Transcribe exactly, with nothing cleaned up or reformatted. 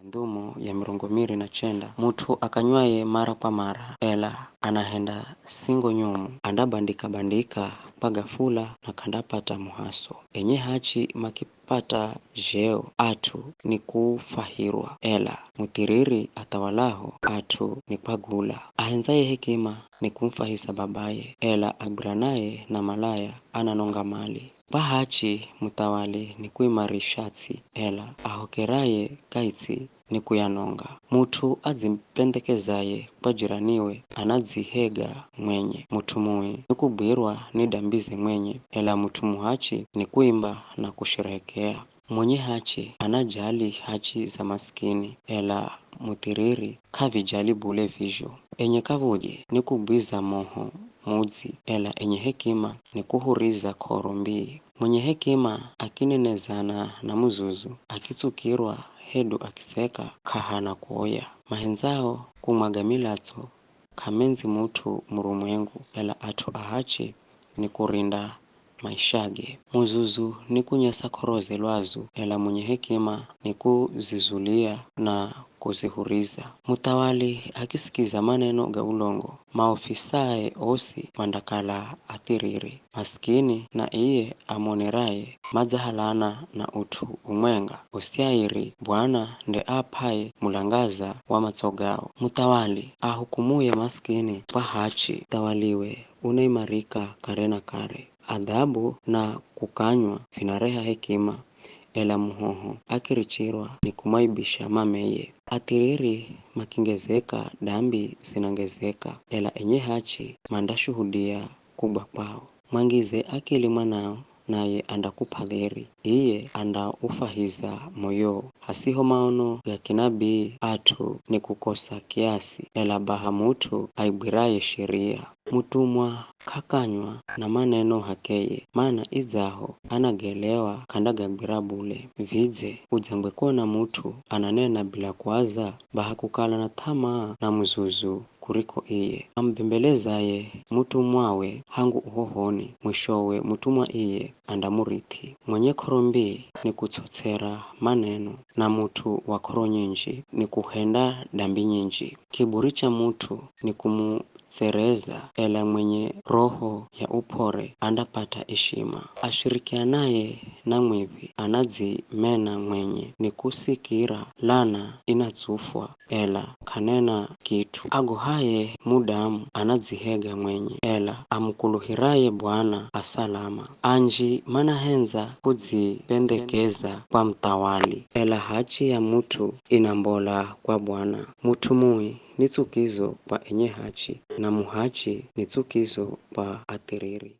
ndhumo ya mirongo miri na chenda. Mut'u akanywaye mara kwa mara, ela anahenda singo nyomu, andabandika-bandika kwa gafula na k'andapata muhaso. Enye hachi makipata zheo, at'u ni kufahirwa, ela muthiriri athawalaho at'u ni kwagula. Ahendzaye hekima ni kumufahisa babaye, ela agwiranaye na malaya ananonga mali. Kwa hachi muthawali ni kuimarisha ts'i, ela ahokeraye kaits'i ni kuyanonga. Mut'u adziphendekezaye kwa jiraniwe anadzihega mwenye. Mut'u mui ni kugwirwa ni dambize mwenye, ela mut'u muhachi ni kuimba na kusherehekea. Mwenye hachi anajali hachi za masikini, ela muthiriri k'avijali bule vizho. Enye kavuje ni kugwiza moho mudzi, ela enye hekima ni kuhuriza k'oro mbii. Mwenye hekima akinenezana na muzuzu, akitsukirwa hedu akiseka, k'ahana kuoya. Mahendzao kumwaga milatso k'amendzi mut'u murumwengu, ela at'u ahachi ni kurinda maishage. Muzuzu ni kunyesa k'oroze lwazu, ela mwenye hekima ni kuzizulia na kuzihuriza. Muthawali akisikiza maneno ga ulongo, maofisae osi mandakala athiriri. Masikini na iye amoneraye madzahalana na ut'u umwenga. Usiairi Bwana nde aap'aye mulangaza wa matso gao. Muthawali ahukumuye masikini kwa hachi, uthawaliwe unaimarika kare na kare. Adhabu na kukanywa vinareha hekima, ela muhoho akirichirwa ni kumwaibisha mameye. Athiriri makingezeka, dambi zinangezeka, ela enye hachi mandashuhudia kugwa kwao. Mwangize akili mwanao, naye andakup'a dheri, iye andaufahiza moyoo. Hasiho maono ga kinabii at'u ni kukosa kiasi, ela baha mut'u aigwiraye sheria. Mutumwa k'akanywa na maneno h'akeye, mana idzaho anagelewa k'andagagwira bule. Vidze udzangwe kuona mut'u ananena bila kuaza, baha kukala na th'amaa na muzuzu kuriko iye. Amubembelezaye mutumwawe hangu uhohoni, mwishowe mutumwa iye andamurithi. Mwenye k'oro mbii ni kutsotsera maneno, na mut'u wa k'oro nyinji ni kuhenda dambi nyinji. Kiburi cha mut'u ni kumutsereza, ela mwenye roho ya up'ore andapata ishima. Ashirikianaye na mwivi anadzimena mwenye, ni kusikira lana inatsufwa, ela k'anena kit'u. Agohaye mudamu anadzihega mwenye, ela amukuluhiraye Bwana a salama. Anji manahendza kudzipendekeza kwa muthawali, ela hachi ya mut'u inambola kwa Bwana. Mut'u mui ni tsukizo kwa enye hachi, na muhachi ni tsukizo kwa athiriri.